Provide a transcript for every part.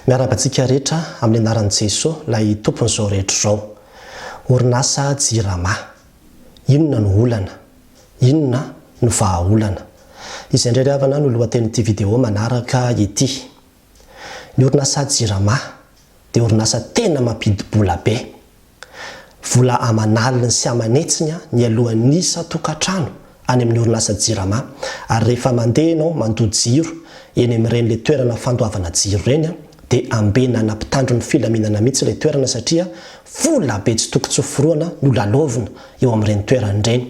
Miarahaba antsika rehetra amin'ny anaran'i Jesoa ilay Tompon'izao rehetra izao. Orinasa Jirama. Inona no olana? Inona no vahaolana? Izay indray ry havana no lohatenin'ity vidéo manaraka ity. Ny orinasa Jirama dia orinasa tena mampidi-bola be. Vola aman'aliny sy aman'hetsiny ny alohan'ny isan-tokantrano any amin'ny orinasa Jirama ary rehefa mandeha ianao mandoa jiro eny amin'ireny ilay toerana fandoavana jiro ireny dia ambenana mpitandro ny filaminana mihitsy ilay toerana satria vola be tsy toko tsy forohana no lalaovina eo amin'ireny toerana ireny.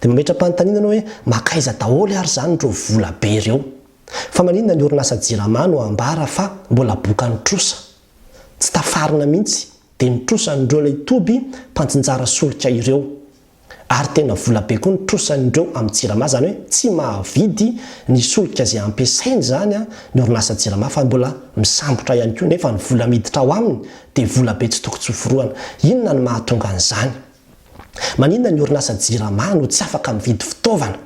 Dia mametra-panontaniana ianao hoe mankaiza daholo ary izany ireo vola be ireo? Fa maninona ny orinasa Jirama no ambara fa mbola bokan'ny trosa? Tsy tafarina mihitsy dia ny trosan'ireo ilay toby mpantsinjara solika ireo. Ary tena vola be koa ny trosan'ireo amin'ny Jirama, izany hoe tsy mahavidy ny solika izay ampiasainy izany ny orinasa Jirama fa mbola misambotra ihany koa nefa ny vola miditra ao aminy dia vola be tsy toko tsy hoforohana. Inona no mahatonga an'izany? Maninona ny orinasa Jirama no tsy afaka mividy fitaovana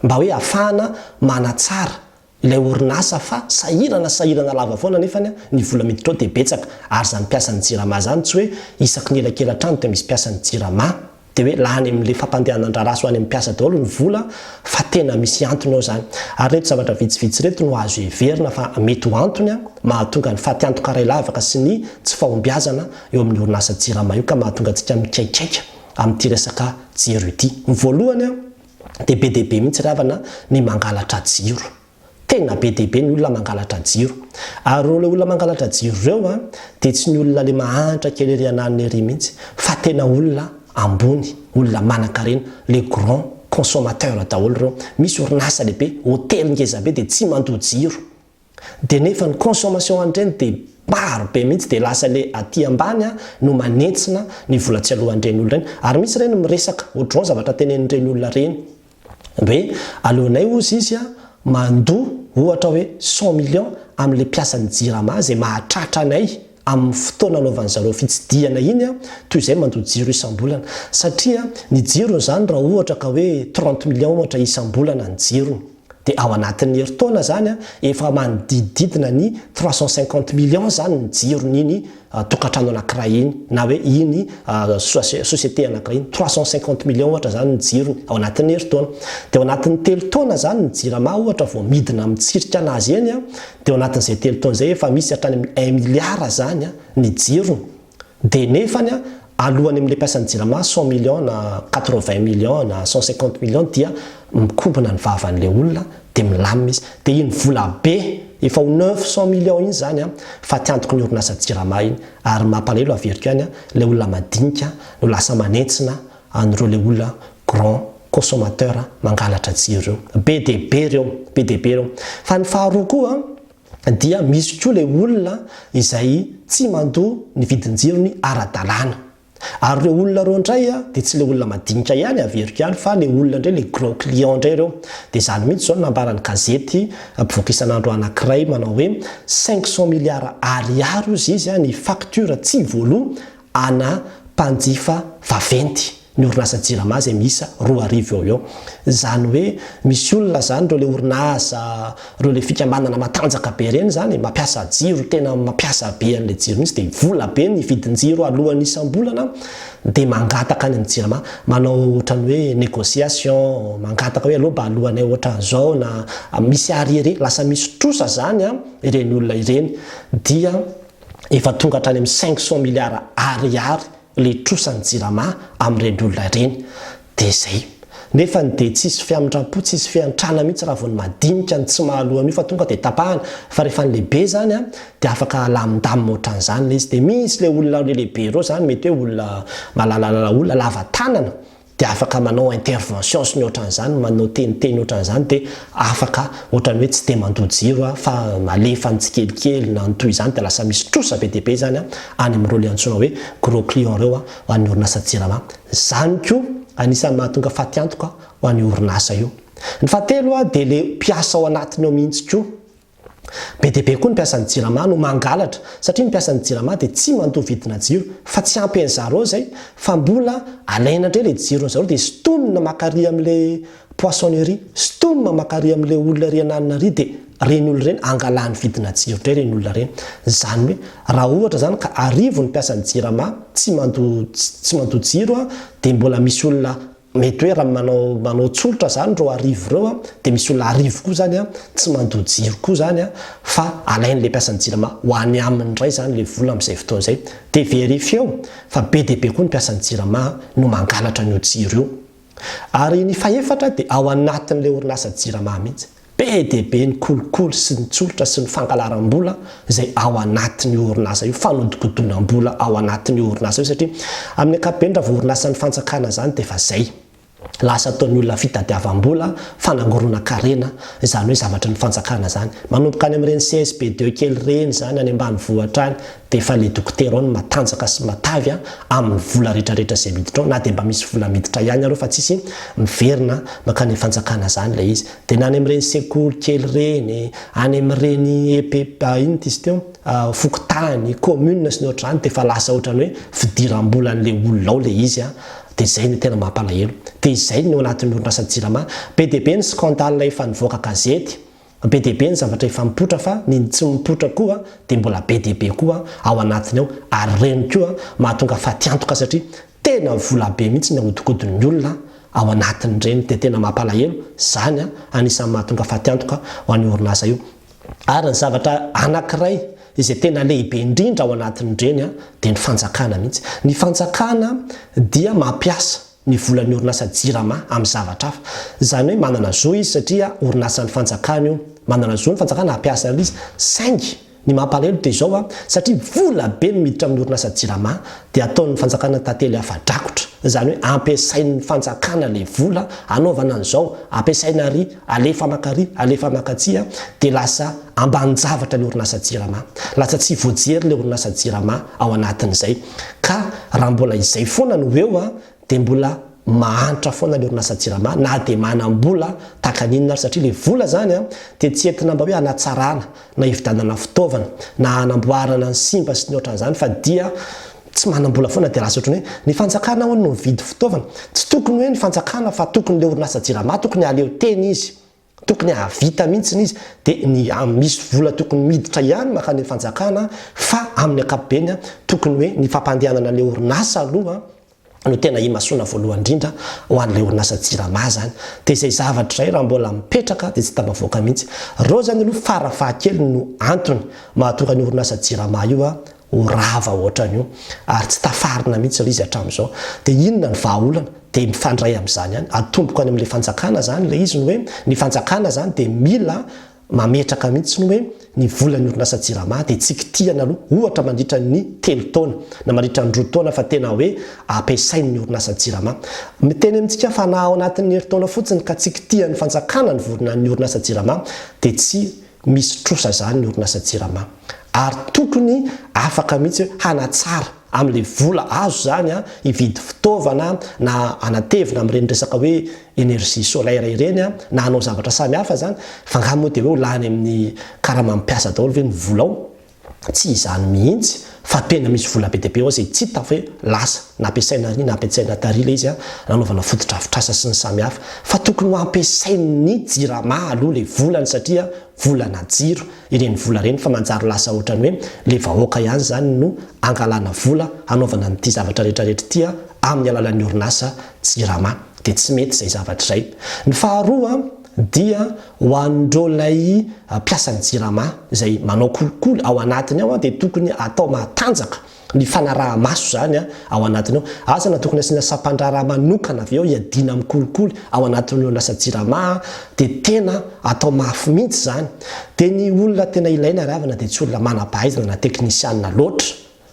mba hoe afahana manatsara ilay orinasa fa sahirana sahirana lava foana nefany ny vola miditra ao dia betsaka ary izany mpiasan'ny jirama izany tsy hoe isaky ny elakelatrano dia misy mpiasan'ny jirama dia hoe lany amin'ilay fampandehanan-draharaha sy ho any amin'ny mpiasa daholo ny vola fa tena misy antony ao izany ary ireto zavatra vitsivitsy ireto no azo heverina fa mety ho antony mahatonga ny fatiantoka iray lavaka sy ny tsy fahombiazana eo amin'ny orinasa jirama io ka mahatonga antsika mikaikaika amin'ity resaka jiro ity. Ny voalohany dia be dia be mihitsy ry havana ny mangalatra jiro. Tena be dia be ny olona mangalatra jiro. Ary ireo ilay olona mangalatra jiro ireo an, dia tsy ny olona ilay mahantra kely ery ananona ery mihitsy, fa tena olona ambony, olona manankarena, les grands consommateurs daholo ireo. Misy orinasa lehibe, hotely ngeza be dia tsy mandoa jiro. Dia nefa ny consommation an'ireny dia maro be mihitsy dia lasa le aty ambany no manentsina ny vola tsy aloan'ireny olona ireny. Ary misy ireny miresaka ohatr'izao ny zavatra tenenin'ireny olona ireny hoe aleonay hozy izy mandoa ohatra hoe cent millions amin'ilay mpiasan'ny jirama izay mahatratra anay amin'ny fotoana anaovan'ny zareo fitsidihana iny toy izay mandoa jiro isam-bolana. Satria ny jirony izany raha ohatra ka hoe trente millions ohatra isam-bolana ny jirony. Dia ao anatin'ny herintaona izany efa manodidididina ny 350 millions izany ny jiron'iny tokantrano anankiray iny na hoe iny société anankiray iny, 350 millions ohatra izany ny jirony ao anatin'ny herintaona. Dia ao anatin'ny telo taona izany ny jirama ohatra vao midina mitsirika anazy eny dia ao anatin'izay telo taona izay efa misy hatrany amin'ny un milliard izany ny jirony. Dia nefany alohan'ny amin'ilay mpiasan'ny jirama cent millions na quatre vingt millions na cent cinquante millions dia mikombona ny vavan'ilay olona dia milamina izy. Dia iny vola be efa ho neuf cent millions iny izany fatiantoky ny orinasa jirama iny. Ary mampalahelo averiko ihany ilay olona madinika no lasa manentsina an'ireo ilay olona grand consommateur mangalatra jiro ireo. Be dia be ireo, be dia be ireo. Fa ny faharoa koa dia misy koa ilay olona izay tsy mandoa ny vidin-jirony ara-dalàna. Ary ireo olona ireo indray dia tsy ilay olona madinika ihany, averiko ihany, fa ilay olona indray, ilay gros client indray ireo. Dia izany mihitsy izao no nambaran'ny gazety mpivoaka isan'andro anankiray manao hoe cinq cents milliards ariary hozy izy ny facture tsy voaloa ana mpanjifa vaventy. ny orinasa Jirama izay miisa 2000 eo ho eo. Izany hoe misy olona izany ireo ilay orinasa, ireo ilay fikambanana matanjaka be ireny izany mampiasa jiro, tena mampiasa be an'ilay jiro mihitsy dia vola be ny vidin-jiro alohan'ny isam-bolana dia mangataka any amin'ny Jirama, manao ohatran'ny hoe négociation, mangataka hoe aleo mba alohanay ohatran'izao na misy arriéré, lasa misy trosa izany ireny olona ireny dia efa tonga hatrany amin'ny 500 milliards ariary le trosan'ny jirama amin'ireny olona ireny dia zay. Nefa ny dia tsisy fiamindram-po, tsisy fiantrana mihitsy raha vao ny madinika ny tsy mahaloa an'io fa tonga dia tapahana, fa rehefa ny lehibe zany an dia afaka alamindamina ohatran'izany le izy, dia misy le olona le lehibe ireo zany mety hoe olona malalalala olona lava tanana, dia afaka manao intervention sy ny ohatran'izany, manao teniteny ohatran'izany dia afaka ohatran'ny hoe tsy dia mandoa jiro aho fa alefa ny tsikelikely na ny toy izany dia lasa misy trosa be dia be izany any amin'ireo ilay antsoina hoe gros client ireo ho an'ny orinasa Jirama. Izany koa anisan'ny mahatonga fatiantoka ho an'io orinasa io. Ny fahatelo dia ilay mpiasa ao anatiny ao mihitsy koa. Be dia be koa ny mpiasan'ny jirama no mangalatra satria ny mpiasan'ny jirama dia tsy mandoa vidina jiro fa tsy ampy an'zareo zay fa mbola alaina indray le jiron'zareo dia sintomina maka ary amin'le poissonnerie, sintomina maka ary amin'le olona ary ananona ary dia. Ireny olona ireny angalany vidina jiro indray ireny olona ireny. Izany hoe raha ohatra izany ka arivo ny mpiasan'ny jirama tsy mandoa tsy mandoa jiro dia mbola misy olona mety hoe raha manao manao tsolotra izany ireo arivo ireo an, dia misy olona arivo koa izany an tsy mandoa jiro koa izany an fa alain'ilay mpiasan'ny jirama ho any aminy indray izany ilay vola amin'izay fotoana izay. Dia verifieo fa be dia be koa ny mpiasan'ny jirama no mangalatra an'io jiro io. Ary ny fahefatra dia ao anatin'ilay orinasa jirama mihitsy. Be dia be ny kolikoly sy ny tsolotra sy ny fangalaram-bola izay ao anatin'io orinasa io, fanodikodonam-bola ao anatin'io orinasa io satria amin'ny ankapobeny raha vao orinasan'ny fanjakana izany dia efa izay. Lasa ataon'ny olona fitadiavam-bola, fanangoronan-karena, izany hoe zavatry ny fanjakana izany. Manomboka any amin'ireny CSB deux kely ireny izany any ambanivohitra any dia efa le dokotera ao no matanjaka sy matavy amin'ny vola rehetra rehetra izay miditra ao na dia mba misy vola miditra ihany ary ao fa tsisy miverina mankany amin'ny fanjakana izany ilay izy. Dia na any amin'ireny sekoly kely ireny, any amin'ireny epp inona ity izy teo, fokontany, commune sy ny ohatr'izany dia efa lasa ohatran'ny hoe fidiram-bolan'ilay olona ao ilay izy an, dia izay no tena mampalahelo. Dia izay no ao anatin'ny orinasa Jirama. Be dia be ny scandale efa nivoaka gazety, be dia be ny zavatra efa mipoitra fa ny tsy mipoitra koa dia mbola be dia be koa ao anatiny ao ary ireny koa mahatonga fatiantoka satria Tena vola be mihitsy ny ahodikodin'ny olona ao anatin'ireny dia tena mampalahelo, izany anisan'ny mahatonga fatiantoka ho an'io orinasa io. Ary ny zavatra anankiray izay tena lehibe indrindra ao anatin'ireny dia ny fanjakana mihitsy. Ny fanjakana dia mampiasa ny volan'ny orinasa Jirama amin'ny zavatra hafa. Izany hoe manana zo izy satria orinasan'ny fanjakana io. Manana zo ny fanjakana hampiasa an'izy saingy Ny mampalahelo dia izao an, satria vola be no miditra amin'ny orinasa Jirama dia ataon'ny fanjakana tantely afa-drakotra, izany hoe ampiasain'ny fanjakana ilay vola anaovana an'izao, ampiasaina ary, alefa mankary, alefa mankatsy an, dia lasa ambanin-javatra ilay orinasa Jirama, lasa tsy voajery ilay orinasa Jirama ao anatin'izay, ka raha mbola izay foana no eo an, dia mbola mahantra foana ny orinasa jirama na dia manam-bola tahaka ny inona ary satria ilay vola izany dia tsy entina mba hoe hanatsarana na hividianana fitaovana na hanamboarana ny simba sy ny ohatran'izany fa dia tsy manam-bola foana dia lasa ohatran'ny hoe ny fanjakana hono no mividy fitaovana tsy tokony hoe ny fanjakana fa tokony ilay orinasa jirama tokony hahaleo tena izy Tokony hahavita mihitsy izy dia ny misy vola tokony miditra ihany mankany amin'ny fanjakana fa amin'ny ankapobeny tokony hoe ny fampandehanana ilay orinasa aloha no tena imasoana voalohany indrindra ho an'ilay orinasa jirama zany. Dia izay zavatra izay raha mbola mipetraka dia tsy tafavoaka mihitsy. Ireo zany aloha fara fahakeliny no antony mahatonga ny orinasa jirama io ho rava ohatran'io ary tsy tafarina mihitsy ilay izy hatramin'izao. Dia inona ny vahaolana? Dia mifandray amin'izany ihany. Atomboko any amin'ilay fanjakana izany ilay izy ny hoe ny fanjakana izany dia mila mametraka mihitsy ny hoe ny volan'ny orinasa Jirama dia tsy kitihana aloha ohatra mandritra ny telo taona na mandritra ny roa taona fa tena hoe ampiasain'ny orinasa Jirama. Miteny amintsika fa na ao anatin'ny herintaona fotsiny ka tsy kitihan'ny fanjakana ny volan'ny orinasa Jirama dia tsy Misy trosa izany ny orinasa Jirama ary tokony afaka mihitsy hoe hanatsara amin'ilay vola azo izany hividy fitaovana na hanatevina amin'ireny resaka hoe énergie solaire ireny na hanao zavatra samihafa izany fa angaha moa dia hoe ho lany amin'ny karaman'ny mpiasa daholo ve ny vola ao? Tsy izany mihitsy fa tena misy vola be dia be ao izay tsy hita hoe lasa nampiasaina ary nampiasaina tary ilay izy nanaovana fotodrafitrasa sy ny samy hafa fa tokony ho ampiasain'ny jirama aloha ilay volany satria volana jiro ireny vola ireny fa manjary lasa ohatran'ny hoe ilay vahoaka ihany izany no angalana vola hanaovana an'ity zavatra rehetra rehetra ity amin'ny alalan'ny orinasa jirama dia tsy mety izay zavatra izay. Ny faharoa dia ho an'ireo ilay mpiasan'ny Jirama izay manao kolikoly ao anatiny ao dia tokony atao matanjaka ny fanaraha-maso izany ao anatiny ao. Asa na tokony asiana sampan-draharaha manokana avy eo hiadiana amin'ny kolikoly ao anatin'ny orinasa Jirama dia tena atao mafy mihitsy izany. Dia ny olona tena ilaina ry havana dia tsy olona manam-pahaizana na teknisianina loatra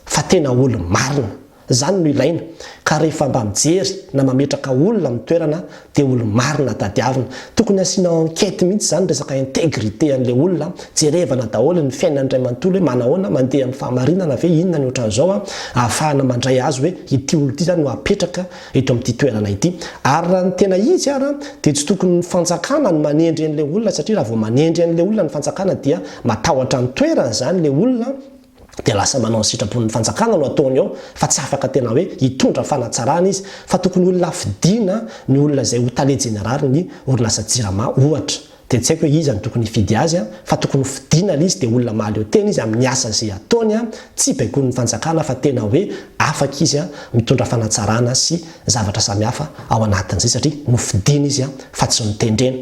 fa tena olo-marina. Izany no ilaina. Ka rehefa mba mijery na mametraka olona amin'ny toerana dia olo-marina tadiavina. Tokony asiana enquête mihitsy izany resaka intégrité an'ilay olona, jerevana daholo ny fiainany iray manontolo hoe manahoana, mandeha amin'ny fahamarinana ve, inona ny ohatran'izao an, ahafahana mandray azy hoe ity olona ity izany no apetraka eto amin'ity toerana ity. Ary raha ny tena izy ara dia tsy tokony ny fanjakana no manendry an'ilay olona satria raha vao manendry an'ilay olona ny fanjakana dia matahotra ny toerany izany ilay olona, dia lasa manao ny sitrapon'ny fanjakana no ataony ao fa tsy afaka tena hoe hitondra fanatsarana izy fa tokony olona fidiana ny olona izay ho tale jeneraly ny orinasa jirama ohatra. Dia tsy haiko hoe iza no tokony hifidy azy fa tokony ho fidiana ilay izy dia olona mahaleo tena izy amin'ny asa izay ataony, tsy baikoin'ny fanjakana fa tena hoe afaka izy mitondra fanatsarana sy zavatra samihafa ao anatin'izay satria nofidiana izy fa tsy notendrena.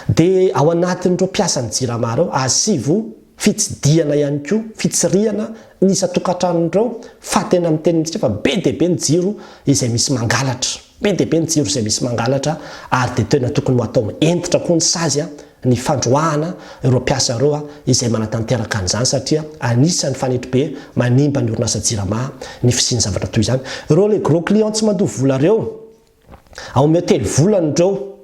Dia ao anatin'ireo mpiasan'ny jirama ireo asivo fitsidihana ihany koa, fitsirihana ny isan-tokantranon'ireo fa tena miteny mihitsy fa be dia be ny jiro izay misy mangalatra. Be dia be ny jiro izay misy mangalatra ary dia tena tokony ho atao hentitra koa ny sazy ny fandroahana ireo mpiasa ireo izay manatanteraka an'izany satria anisan'ny fanetribe manimba ny orinasa Jirama ny fisian'ny zavatra toy izany. Ireo le gros client tsy mandoa vola ireo, omeo telo volana ireo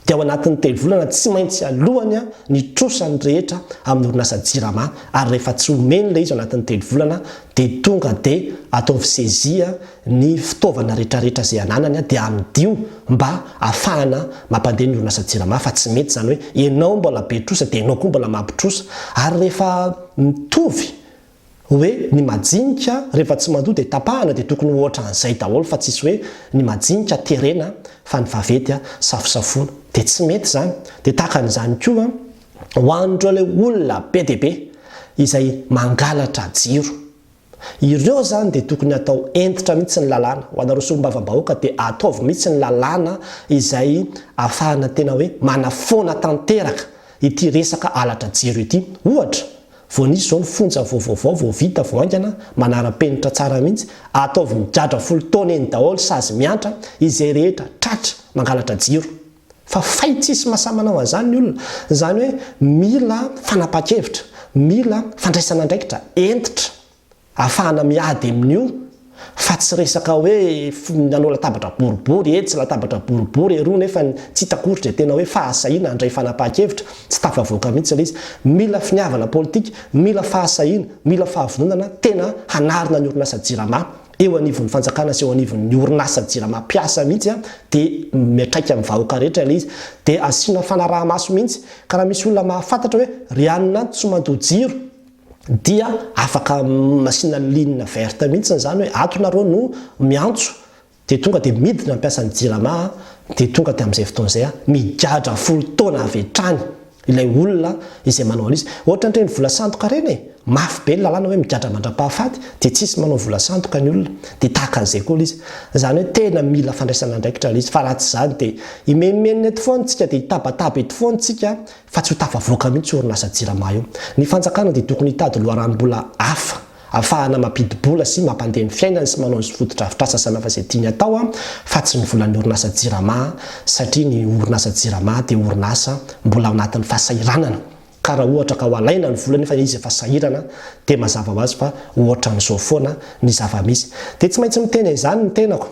dia ao anatin'ny telo volana tsy maintsy alohany ny trosany rehetra amin'ny orinasa Jirama ary rehefa tsy omeny ilay izy ao anatin'ny telo volana dia tonga dia ataovy saisie ny fitaovana rehetrarehetra izay ananany dia amidio mba afahana mampandeha ny orinasa Jirama fa tsy mety izany hoe ianao mbola be trosa dia ianao koa mbola mampitrosa ary rehefa mitovy Hoe ny majinika rehefa tsy mandoa dia tapahana dia tokony ho ohatran'izay daholo fa tsisy hoe ny majinika terena fa ny vaventy safosafoana dia tsy mety izany. Dia tahaka an'izany koa ho an'ireo ilay olona be dia be izay mangalatra jiro. Ireo izany dia tokony atao hentitra mihitsy ny lalàna. Ho anareo solombavambahoaka dia ataovy mihitsy ny lalàna izay ahafahana tena hoe manafoana tanteraka ity resaka halatra jiro ity. Ohatra, Vao nisy izao ny fonja vao vaovao vao vita vao haingana, manara-penitra tsara mihitsy, ataovy migadra folo taona eny daholo sazy miantra izay rehetra tratra mangalatra jiro. Fa fay tsisy masahy manao an'izany ny olona. Izany hoe mila fanapahan-kevitra, mila fandraisana andraikitra hentitra. Ahafahana miady amin'io fa tsy resaka hoe nanao latabatra boribory etsy, latabatra boribory eroa nefa tsy hita akory izay tena hoe fahasahiana handray fanapahan-kevitra, tsy tafavoaka mihitsy ilay izy. Mila finiavana politika, mila fahasahiana, mila fahavononana tena hanarina ny orinasa Jirama eo anivon'ny fanjakana sy eo anivon'ny orinasa Jirama mpiasa mihitsy dia miantraika amin'ny vahoaka rehetra ilay izy. Dia asiana fanaraha-maso mihitsy ka raha misy olona mahafantatra hoe ry anona any tsy mandoa jiro, dia afaka asiana ligne verte mihitsy izany hoe ato nareo no miantso dia tonga dia midina mpiasan'ny jirama dia tonga dia amin'izay fotoana izay migadra folo taona avy hatrany ilay olona izay manao an'izy. Ohatran'ireny vola sandoka ireny e! Mafy be ny lalàna hoe migadra mandra-pahafaty dia tsisy manao vola sandoka ny olona dia tahaka an'izay koa ilay izy. Izany hoe tena mila fandraisana andraikitra ilay izy fa raha tsy izany dia himenomenona eto foana tsika dia hitabataba eto foana tsika fa tsy ho tafavoaka mihitsy io orinasa Jirama io. Ny fanjakana dia tokony hitady loharanom-bola hafa ahafahana mampidi-bola sy mampandeha ny fiainany sy manao ny fotodrafitrasa samihafa izay tiany atao fa tsy ny volan'ny orinasa Jirama satria ny orinasa Jirama dia orinasa mbola ao anatin'ny fahasahiranana ka raha ohatra ka ho alaina ny vola nefa izy efa sahirana dia mazava ho azy fa ohatran'izao foana ny zava-misy. Dia tsy maintsy miteny an'izany ny tenako.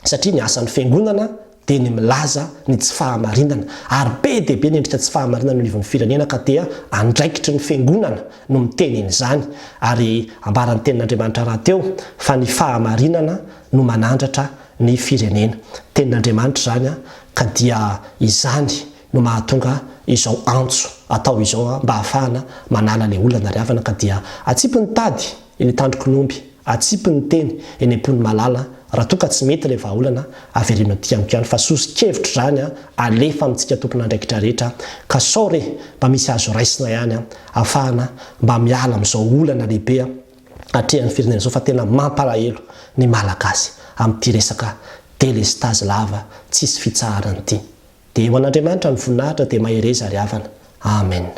satria ny asan'ny fiangonana dia ny milaza ny tsy fahamarinana, ary be dia be ny endrika tsy fahamarinana eo anivon'ny firenena ka dia andraikitry ny fiangonana no miteny an'izany, ary ambaran'ny tenin'Andriamanitra rahateo fa ny fahamarinana no manandratra ny firenena. Tenin'Andriamanitra izany ka dia izany no mahatonga izao antso atao izao mba hahafahana manala ilay olana ry havana ka dia atsipy ny tady eny an-tandroky ny omby, atsipy ny teny eny am-pon'ny malala, raha toa ka tsy mety ilay vahaolana avereno aty amiko ihany fa soso-kevitra izany alefa amintsika tompon'andraikitra rehetra ka sao re mba misy azo raisina ihany ahafahana mba miala amin'izao olana lehibe atrehan'ny firenena izao fa tena mampalahelo ny Malagasy amin'ity resaka delestazy lava tsisy fitsaharana ity. Dia ho an'Andriamanitra ny voninahitra dia mahereza ry havana. Amen.